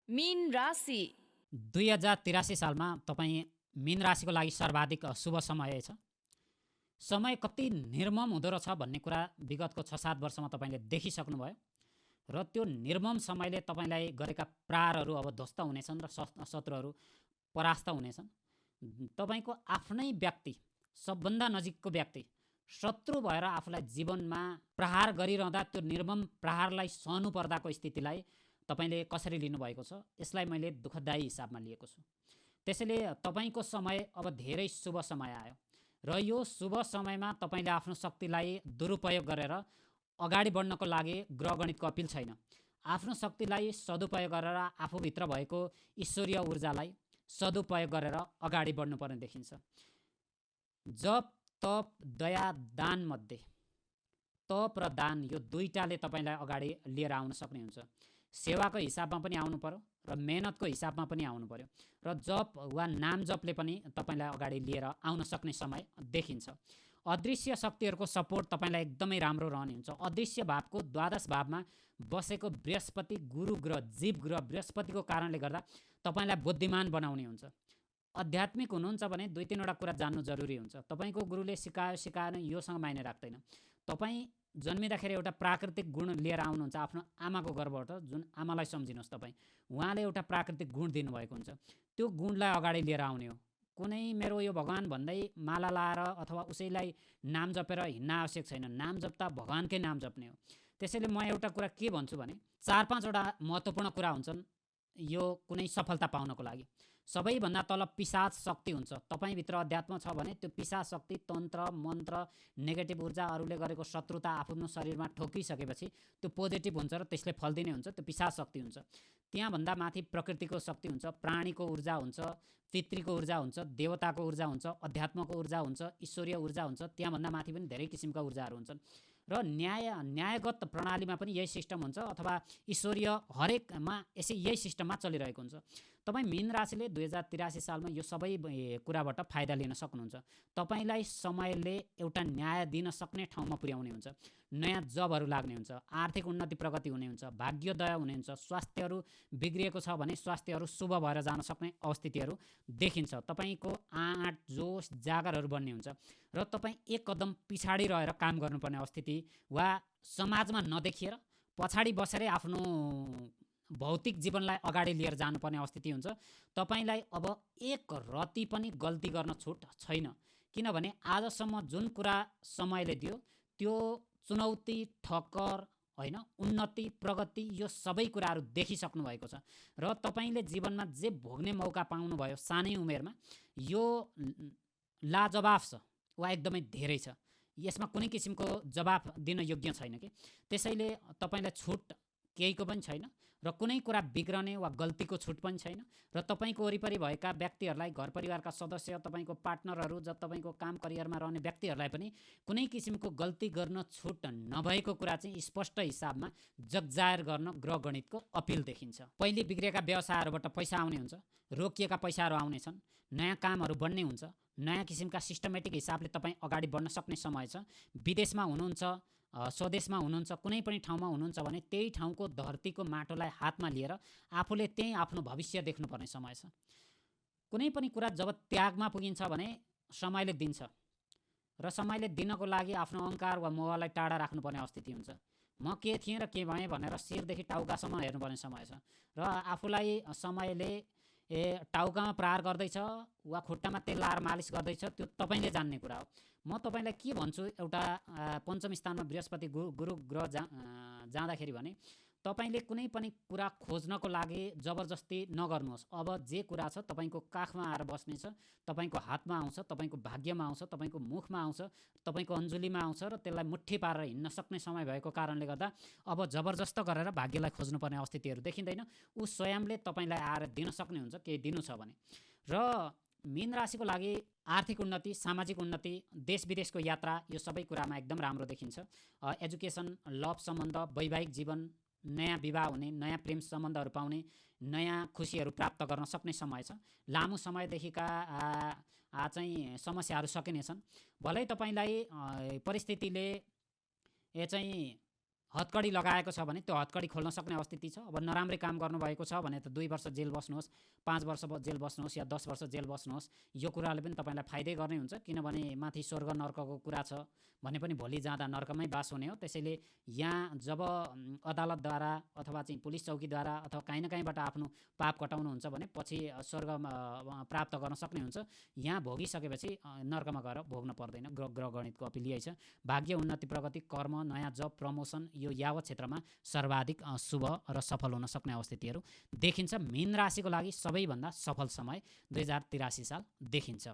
मीन राशि 2083 सालमा तपाईँ मीन राशिको लागि सर्वाधिक शुभ समय छ। समय कति निर्मम हुँदो रहेछ भन्ने कुरा विगतको 6-7 वर्षमा तपाईँले देखिसक्नुभयो र त्यो निर्मम समयले तपाईँलाई गरेका प्रहारहरू अब ध्वस्त हुनेछन् र शत्रुहरू परास्त हुनेछन्। तपाईँको आफ्नै व्यक्ति, सबभन्दा नजिकको व्यक्ति शत्रु भएर आफूलाई जीवनमा प्रहार गरिरहँदा त्यो निर्मम प्रहारलाई सहनु पर्दाको स्थितिलाई तपाईँले कसरी लिनुभएको छ, यसलाई मैले दुःखदायी हिसाबमा लिएको छु। त्यसैले तपाईँको समय अब धेरै शुभ समय आयो र यो शुभ समयमा तपाईँले आफ्नो शक्तिलाई दुरुपयोग गरेर अगाडि बढ्नको लागि ग्रहगणितको अपिल छैन। आफ्नो शक्तिलाई सदुपयोग गरेर आफूभित्र भएको ईश्वरीय ऊर्जालाई सदुपयोग गरेर अगाडि बढ्नुपर्ने देखिन्छ। जप, तप, दया, दान मध्ये तप र दान यो दुईटाले तपाईँलाई अगाडि लिएर आउन सक्ने हुन्छ। सेवाको हिसाबमा पनि आउनु पर्यो र मेहनतको हिसाबमा पनि आउनु पर्यो र जप वा नाम जपले पनि तपाईँलाई अगाडि लिएर आउन सक्ने समय देखिन्छ। अदृश्य शक्तिहरूको सपोर्ट तपाईँलाई एकदमै राम्रो रहने हुन्छ। अदृश्य भावको द्वादश भावमा बसेको बृहस्पति गुरु ग्रह, जीव ग्रह बृहस्पतिको कारणले गर्दा तपाईँलाई बुद्धिमान बनाउने हुन्छ। आध्यात्मिक हुनुहुन्छ भने 2-3वटा कुरा जान्नु जरुरी हुन्छ। तपाईँको गुरुले सिकाएन योसँग मायने राख्दैन। तपाईँ जन्मिँदाखेरि एउटा प्राकृतिक गुण लिएर आउनुहुन्छ आफ्नो आमाको गर्भबाट, जुन आमालाई सम्झिनुहोस् तपाईँ, उहाँले एउटा प्राकृतिक गुण दिनुभएको हुन्छ। त्यो गुणलाई अगाडि लिएर आउने हो। कुनै मेरो यो भगवान भन्दै माला लाएर अथवा उसैलाई नाम जपेर हिँड्न आवश्यक छैन। नाम जप्दा भगवानकै नाम जप्ने हो। त्यसैले म एउटा कुरा के भन्छु भने 4-5वटा महत्त्वपूर्ण कुरा हुन्छन् यो कुनै सफलता पाउनको लागि। सबैभन्दा तल पिशाच शक्ति हुन्छ। तपाईँभित्र अध्यात्म छ भने त्यो पिशाच शक्ति, तन्त्र, मन्त्र, नेगेटिभ ऊर्जा, अरूले गरेको शत्रुता आफ्नो शरीरमा ठोकिसकेपछि त्यो पोजिटिभ हुन्छ र त्यसले फल दिने हुन्छ। त्यो पिशाच शक्ति हुन्छ। त्यहाँभन्दा माथि प्रकृतिको शक्ति हुन्छ, प्राणीको ऊर्जा हुन्छ, पितृको ऊर्जा हुन्छ, देवताको ऊर्जा हुन्छ, अध्यात्मको ऊर्जा हुन्छ, ईश्वरीय ऊर्जा हुन्छ। त्यहाँभन्दा माथि पनि धेरै किसिमका ऊर्जाहरू हुन्छन् र न्यायगत प्रणालीमा पनि यही सिस्टम हुन्छ अथवा ईश्वरीय हरेकमा यही सिस्टममा चलिरहेको हुन्छ। तपाईँ मीन राशिले 2083 सालमा यो सबै कुराबाट फाइदा लिन सक्नुहुन्छ। तपाईँलाई समयले एउटा न्याय दिन सक्ने ठाउँमा पुर्याउने हुन्छ। नयाँ जबहरू लाग्ने हुन्छ, आर्थिक उन्नति प्रगति हुने हुन्छ, भाग्योदय हुने हुन्छ। स्वास्थ्यहरू बिग्रिएको छ भने स्वास्थ्यहरू शुभ भएर जान सक्ने अवस्थितिहरू देखिन्छ। तपाईँको आँट, जोस, जागरहरू बन्ने हुन्छ र तपाईँ एक कदम पछाडि रहेर काम गर्नुपर्ने अवस्थिति वा समाजमा नदेखिएर पछाडि बसेरै आफ्नो भौतिक जीवनलाई अगाडि लिएर जानुपर्ने अवस्थिति हुन्छ। तपाईँलाई अब एक रति पनि गल्ती गर्न छुट छैन, किनभने आजसम्म जुन कुरा समयले दियो त्यो चुनौती, ठक्कर, होइन, उन्नति, प्रगति, यो सबै कुराहरू देखिसक्नु भएको छ र तपाईँले जीवनमा जे भोग्ने मौका पाउनुभयो सानै उमेरमा, यो लाजवाब छ वा एकदमै धेरै छ। यसमा कुनै किसिमको जवाफ दिन योग्य छैन कि। त्यसैले तपाईँलाई छुट केहीको पनि छैन र कुनै कुरा बिग्रने वा गल्तीको छुट पनि छैन र तपाईँको वरिपरि भएका व्यक्तिहरूलाई, घर परिवारका सदस्य, तपाईँको पार्टनरहरू, तपाईँको काम करियरमा रहने व्यक्तिहरूलाई पनि कुनै किसिमको गल्ती गर्न छुट नभएको कुरा चाहिँ स्पष्ट हिसाबमा जगजाहेर गर्न ग्रहगणितको अपिल देखिन्छ। पहिले बिग्रेका व्यवसायहरूबाट पैसा आउने हुन्छ, रोकिएका पैसाहरू आउनेछन्, नयाँ कामहरू बन्ने हुन्छ, नयाँ किसिमका सिस्टमेटिक हिसाबले तपाईँ अगाडि बढ्न सक्ने समय छ। विदेशमा हुनुहुन्छ, स्वदेशमा हुनुहुन्छ, कुनै पनि ठाउँमा हुनुहुन्छ भने त्यही ठाउँको धरतीको माटोलाई हातमा लिएर आफूले त्यही आफ्नो भविष्य देख्नुपर्ने समय छ। कुनै पनि कुरा जब त्यागमा पुगिन्छ भने समयले दिन्छ र समयले दिनको लागि आफ्नो अहङ्कार वा मोहलाई टाढा राख्नुपर्ने अवस्थिति हुन्छ। म के थिएँ र के भएँ भनेर शिरदेखि टाउकासम्म हेर्नुपर्ने समय छ र आफूलाई समयले टाउकामा प्रहार गर्दैछ वा खुट्टामा तेल लाएर मालिस गर्दैछ त्यो तपाईँले जान्ने कुरा हो। म तपाईँलाई के भन्छु, एउटा पञ्चम स्थानमा बृहस्पति गुरु ग्रह जाँदाखेरि भने तपाईँले कुनै पनि कुरा खोज्नको लागि जबरजस्ती नगर्नुहोस्। अब जे कुरा छ तपाईँको काखमा आएर बस्नेछ, तपाईँको हातमा आउँछ, तपाईँको भाग्यमा आउँछ, तपाईँको मुखमा आउँछ, तपाईँको अञ्जुलीमा आउँछ र त्यसलाई मुट्ठी पारेर हिँड्न सक्ने समय भएको कारणले गर्दा अब जबरजस्त गरेर भाग्यलाई खोज्नुपर्ने अवस्थितिहरू देखिँदैन। ऊ स्वयंले तपाईँलाई आएर दिन सक्ने हुन्छ केही दिनु छ भने। र मीन राशिको लागि आर्थिक उन्नति, सामाजिक उन्नति, देश विदेशको यात्रा, यो सबै कुरामा एकदम राम्रो देखिन्छ। एजुकेसन, लभ सम्बन्ध, वैवाहिक जीवन, नयाँ विवाह हुने, नयाँ प्रेम सम्बन्धहरू पाउने, नयाँ खुसीहरू प्राप्त गर्न सक्ने समय छ। लामो समयदेखिका चाहिँ समस्याहरू सकिनेछन्। भलै तपाईँलाई परिस्थितिले चाहिँ हतकडी लगाएको छ भने त्यो हतकडी खोल्न सक्ने स्थिति छ। अब नराम्रै काम गर्नुभएको छ भने त 2 वर्ष जेल बस्नुहोस्, 5 वर्ष जेल बस्नुहोस् या 10 वर्ष जेल बस्नुहोस्, यो कुराले पनि तपाईँलाई फाइदै गर्ने हुन्छ। किनभने माथि स्वर्ग नर्कको कुरा छ भने पनि भोलि जाँदा नर्कमै बास हुने हो। त्यसैले यहाँ जब अदालतद्वारा अथवा चाहिँ पुलिस चौकीद्वारा अथवा काहीँ न काहीँबाट आफ्नो पाप कटाउनुहुन्छ भने पछि स्वर्ग प्राप्त गर्न सक्ने हुन्छ। यहाँ भोगिसकेपछि नर्कमा गएर भोग्न पर्दैन। ग्रह गणितको अपिल यही छ। भाग्य, उन्नति, प्रगति, कर्म, नयाँ जब, प्रमोसन, यो यावत क्षेत्रमा सर्वाधिक शुभ र सफल हुन सक्ने अवस्थितिहरू देखिन्छ। मीन राशिको लागि सबैभन्दा सफल समय 2083 साल देखिन्छ।